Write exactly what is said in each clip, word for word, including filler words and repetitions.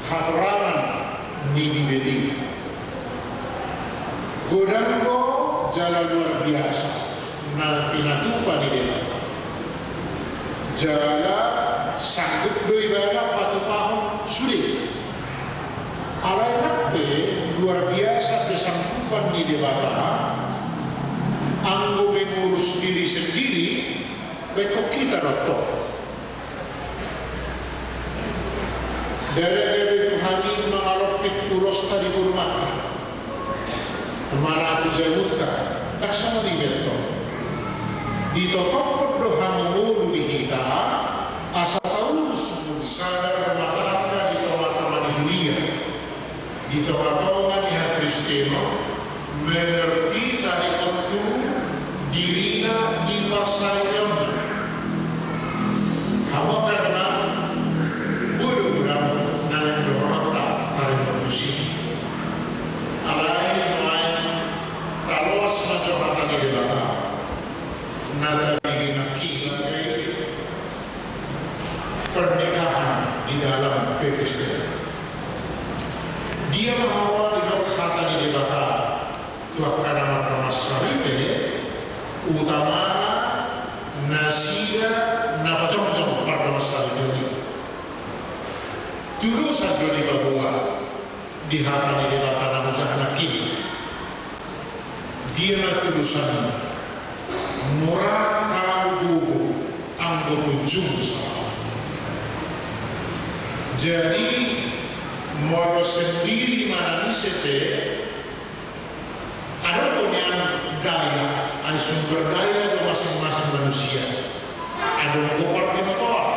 hatorangan ni Bibel i. Godang do jala luar biasa na pinatupa ni Debata. Jala sanggup do ibana patupahon sude. Alai nang pe luar biasa kesanggupan ni Debata anggo mengurus diri sendiri, baen hita do tong. Ndada gabe Tuhan i mangalompit ulosta di podoman, manang tu jabunta, ndang songon i be tong. Ditotophon do hangoluan di hita, asa taurus sadar rumah tangga di tongatonga ni dunia. Di tongatonga ni hakristenon, mengerti talingottu dirina di parsaripeonna. Hamu angka dongan, boi do godang na naeng dohononta taringot tusi. Alai nuaeng taloas ma jo hata ni Debata na tabege nangkin sebagai pernikahan di dalam kekristenan. Dia ma haroa didok hata ni Debata tu angka na mardongan saripe, utamana nasida na pajongjong pardongan saripe i. Tudosan do dipaboa di hata ni Debata na hujahana nangkin. Dia ma tudosanna? Mura talu gogo anggo punjung sahalak. Jadi molo sendiri manang ise pe, adong do nian daya, ai sumber daya do masing-masing manusia. Adong do pardonganon,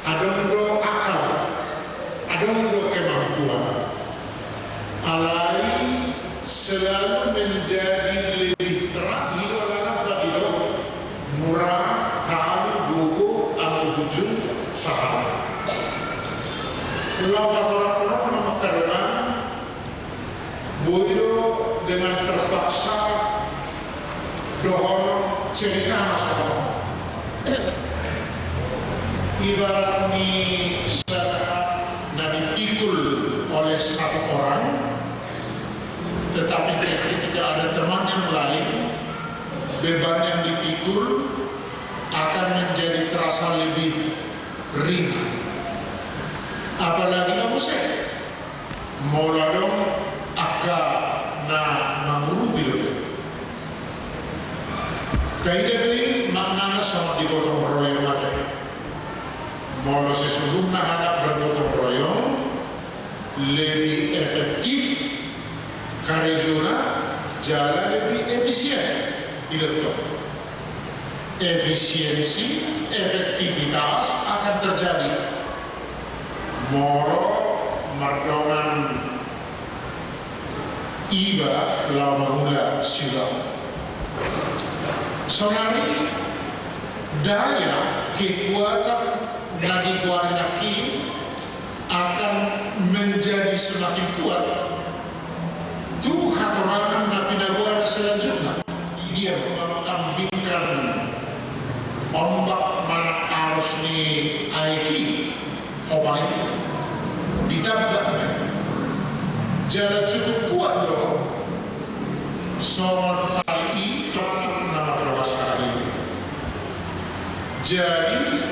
adong do akal, adong do kemampuan. Alai selalu menjadi lebih terasa jika dalam bagi do mura talu gogo anggo punjung sahalak. Laho patorang-torang na mangkadoman, boi do dengan terpaksa dohonon cerita na songon on. Ibarat ni sahat na dipikul oleh satu orang, tetapi ketika ada teman yang lain, beban yang dipikul akan menjadi terasa lebih ringan. Apalagi kamu sehat. Molo adong angka na mangurupi dope. Taida do i maknana songon di gotong royong ate. Molo sesungguhna halak bergotong royong, lebih efektif karejona jala lebih efisien. Didok tong, efisiensi, efektivitas akan terjadi molo mardongan iba laho mangula siulaon. Saonari daya kekuatan na digoari nangkin akan menjadi semakin kuat tu hatorangan na pinaboa na selanjutna. Dia mengambingkan ombak manang arus ni aek i, ombak i ditambak, jala cukup kuat do songon tali i tongtong na marluas tali. Jadi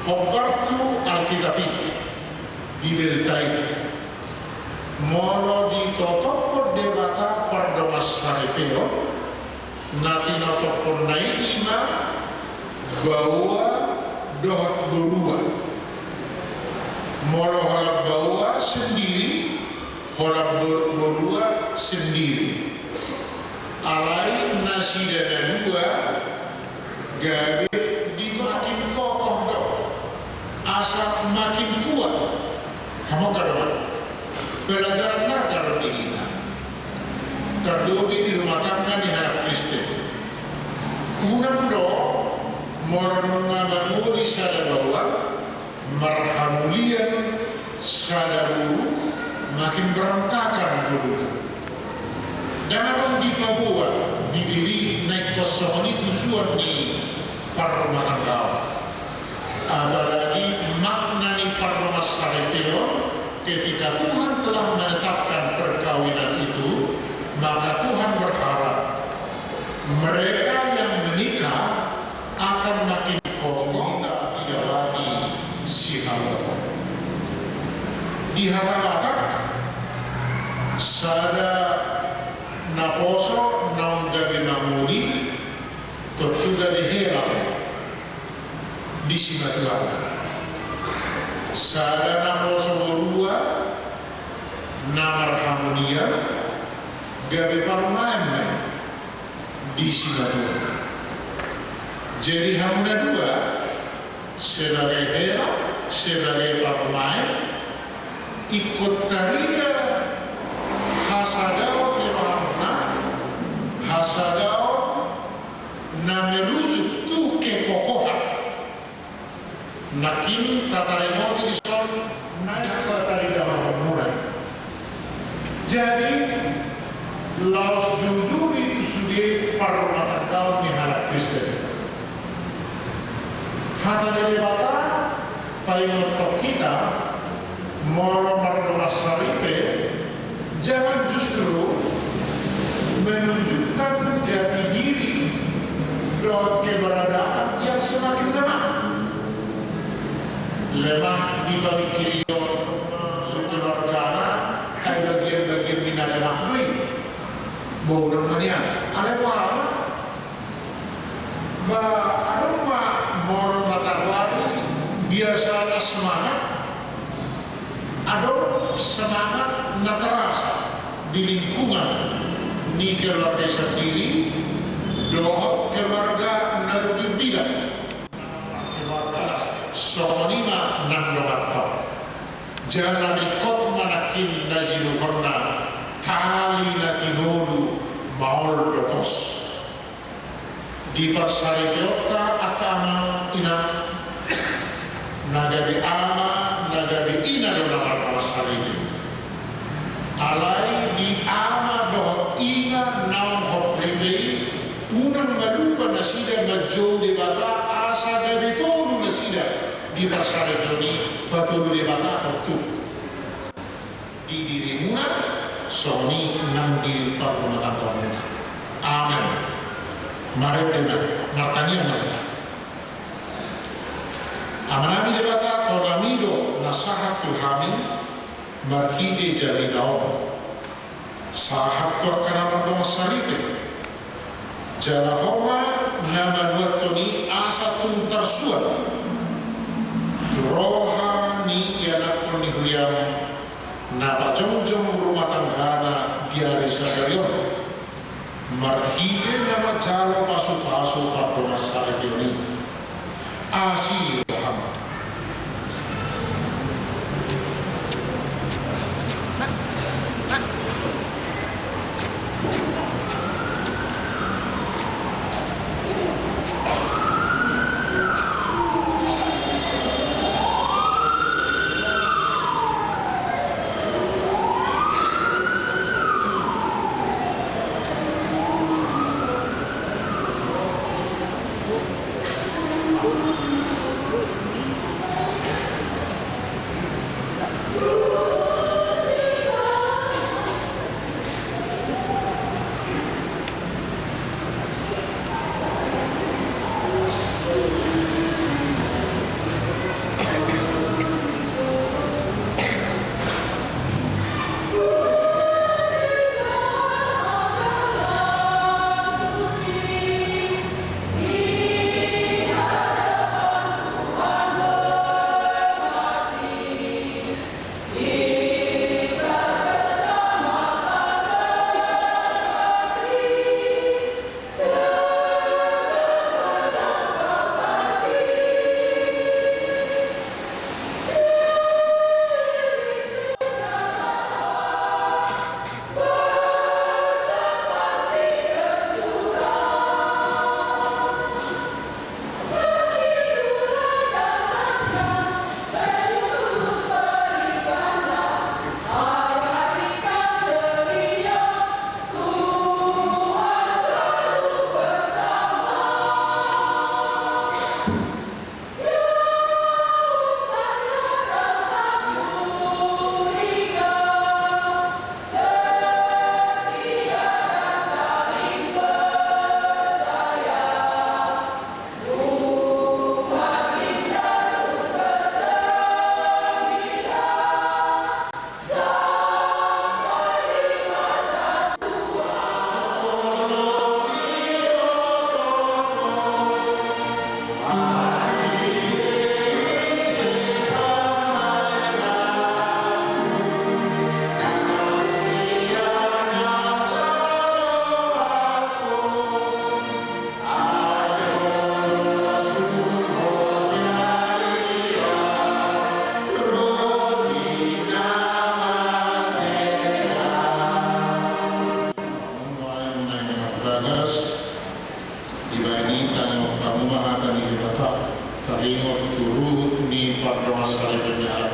hombar tu Alkitab i, Bibelta i, molo ditotophon Debata pardongan saripeon, na tinotophonna i ima baoa dohot borua. Molo holan baoa sendiri, holan bor-, borua sendiri. Alai nasida na dua gabe ditotophon, makin kokoh do, asa makin kuat. Hamu angka dongan, pelajaran na tardidi tardope di rumah tangga ni halak Kristen. Unang do molo nunga mangoli sada baoa, marhamulian sada boru, makin berantakan boruna. Ndang adong dipaboa di diri na ingkon songon i tujuan ni parrumatanggaon. Apalagi makna pardongansaripeon, ketika Tuhan telah menetapkan perkawinan itu, maka Tuhan berharap mereka yang menikah akan makin kokoh. Didapati sihaholongan. Di hata Batak, sada naposo naung gabe mangoli, tontu gabe hela di simatuana. Sada naposo borua na marhamulian, gabe parumaen ma i di simatuana. Jadi hamu na dua, sebagai hela, sebagai parumaen, ingkon tarida hasadaon di rohamuna, hasadaon na merujuk tu kekokohan. Nangkin tataringoti dison na dapot taridaonmuna. Jadi, laos jujur i tu sude parrumatanggaon ni halak Kristen. Hata ni Debata paingothon hita, molo mardongansaripe, jangan justru menunjukkan jati diri dohot keberadaan yang semakin lemah. Lemah di pamingkirion, keluargana, ai bagian-bagian ni na lemah do i. Boha do nian, alai boha ma? Ba, adong ma molo na taruari biasana semangat, adong semangat na terasa di lingkungan ni keluarga sandiri dohot keluarga na lobi umbilan. Songon i ma nang donganta. Jala ringkot ma nangkin na jinuhonna tali na tinolu maol do tos. Di parsaripeonta angka amang inang, na gabe ama, na gabe ina do na mardongansaripe. Alai di ama dohot ina naung hot ripe i, unang ma lupa nasida manjou Debata asa gabe tolu nasida di parsaripeon i, patolu Debata tontu. Di dirimuna, songon i nang di parrumatanggaonmuna. Amen. Marende ma, martangiang ma hita. Amanami Debata, tonami do na sahat tu hami marhite jamita on. Sahat tu angka na mardongansaripe. Jala Ho ma na manuathon i asa tung tarsuan tu roha ni ianakhon ni huriaM na pajongjong rumah tanggana di ari sadari on. Marhite na manjalo pasupasu pardongansaripeon i. Asi rohaM.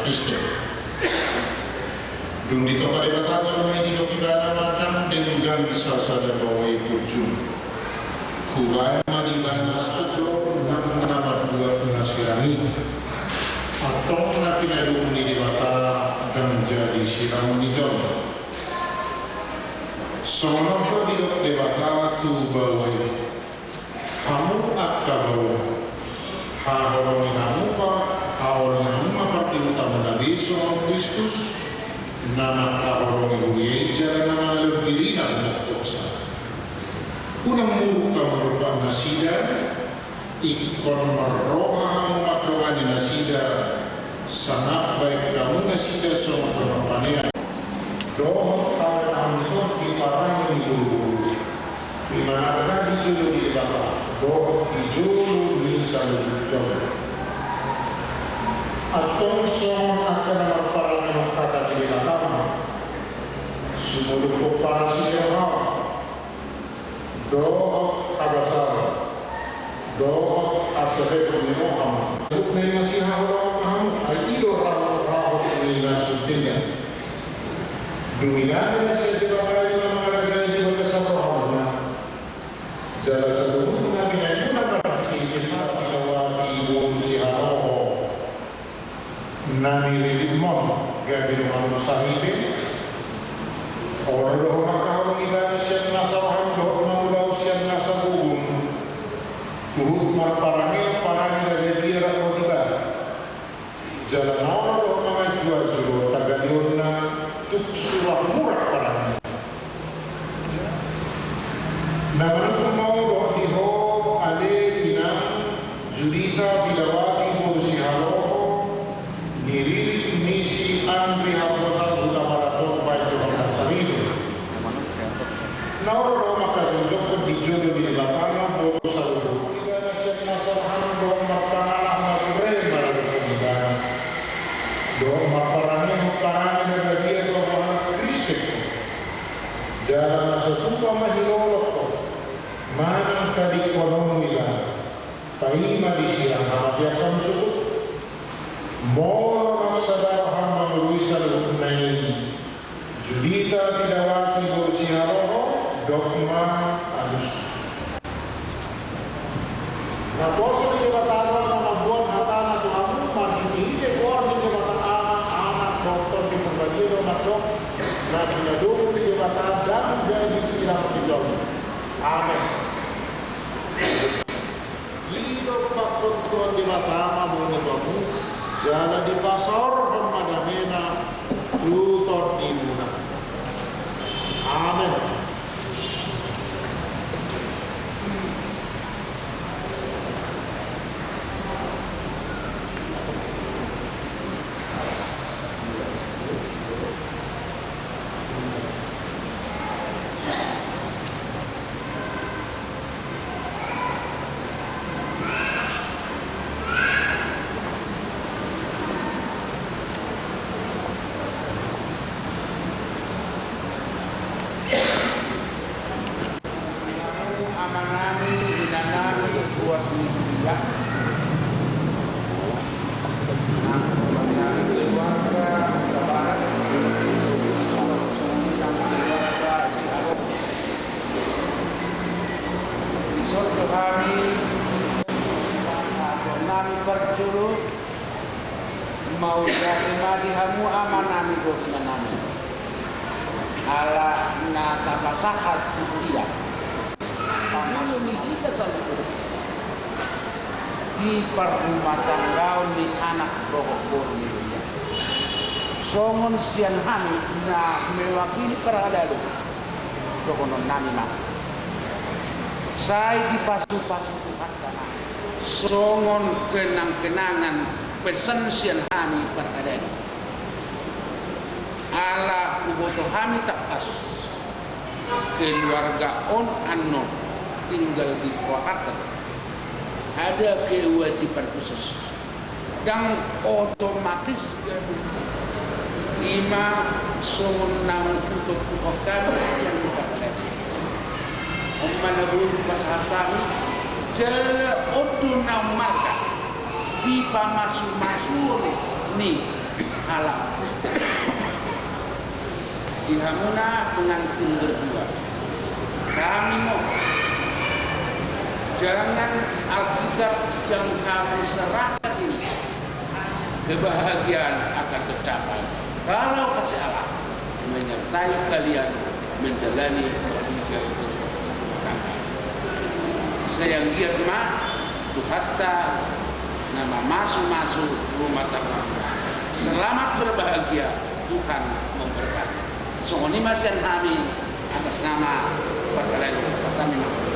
Kristen. Dung ditompa Debata jolma i, didok ibana ma, ndang denggan sasada baoa i punjung. Hubaen ma di bagas do nang na mambuat na sirang i. Antong na pinadomu ni Debata ndang jadi sirang ni jolma. Songon on do didok Debata tu baoa i. Hamu angka baoa, haholongi hamu pa, haholongi hamu ma pardihutamuna be songon Kristus na mangkaholongi huria i jala na mangalehon dirina mangkosa. Unang muruk hamu dompak nasida, ingkon marroha hamu mandongani nasida, sangap baen hamu nasida songon dongan panean. Dohot hamu songon diparange ni boru-boru, di manang na di jolo ni Debata dohot di jolo ni saluhut jolma. Antong songon angka na marparange hata ni Debata ma, sumodop pomparan sian roha dohot habasaon dohot hasehehon ni roha ma. Saluhutna i masihaholongan hamu, ai i do rahut-rahut ni na sundingan. Dung iname na sian Debata i na mangarajai di bagasan rohamuna, jala saluhutna binaenmuna marhite hata ni Debata i boru sihaloho. Na niriritmon gabe donganmu sahite. Olo do ho mangkaholongi ibana sian nasa roham dohot mangulahon sian nasa gogo. Huhut marparange parange na badia rap dohot ibana. Jala na olo do ho mangajuaju dohot tagalionna tung sura murak parange. Na manungkun ma on dohot di ho ale inang Judita Pidawati boru sihaloho, niririt ni si Andri Haplosan Hutabarat on, baen dongan na sahite. Na olo do ho mangkajongjongkon di jolo ni Debata ma boru saluhut ibana sian nasa roham dohot marpangalah ma ture maradophon ibana dohot marparangehon parange na badia tu anak Kristen. Jala na so tupa ma hilolongkon manang tadingkononmu ibana, paima disirang hamatean hamu sogot. Molo na sada roham mangoloi saluhutna i, Judita Pidawati boru sihaloho, dok ma alus. Naposo ni Debata do na mamboan hatana tu hamu, marhitehite goar ni Debata Ama, Anak dohot Tondi Porbadia do mandok, na pinadomu ni Debata ndang jadi sirang ni jolma. Amen. Didok pangkotoan Debata ma boru tu hamu, jala dipasaorhon ma damena tu tondimuna. Amen. Amanami, inanami, ruas ni huria. Nang keluarga Hutabarat, songon i nang keluarga Sihaloho. Dison do hami, nami parjolo, mauliate ma di hamu amanami dohot inanami. Ala na tapasahat tu huria. Parjolo ni hita saluhut di parrumatanggaon ni anak dohot boru ni huria. Songon sian hami na mewakili parhalado dohononnami ma. Sai dipasupasu Tuhanta ma songon kenang-kenangan pesan sian hami parhalado. Ala huboto hami tangkas keluarga on annon tinggal di Purwakarta. Ada kewajiban khusus. Ndang otomatis gabe. Ima songon naung hutontongkon hami sian Debata. On ma na boi hupasahat hami, jala on do naung marga di pamasu-masuon ni Halak Kristen. Di hamuna pengantin berdua, kami mohon, jangan Alkitab yang kami serahkan ini kebahagiaan akan tercapai kalau kasih Allah menyertai kalian menjalani pernikahan rumah tangga. Sai anggiat ma Tuhanta na mamasumasu rumah tangga. Selamat berbahagia, Tuhan memberkati. Songon i ma sian hami atas nama Parhalado, kami ma.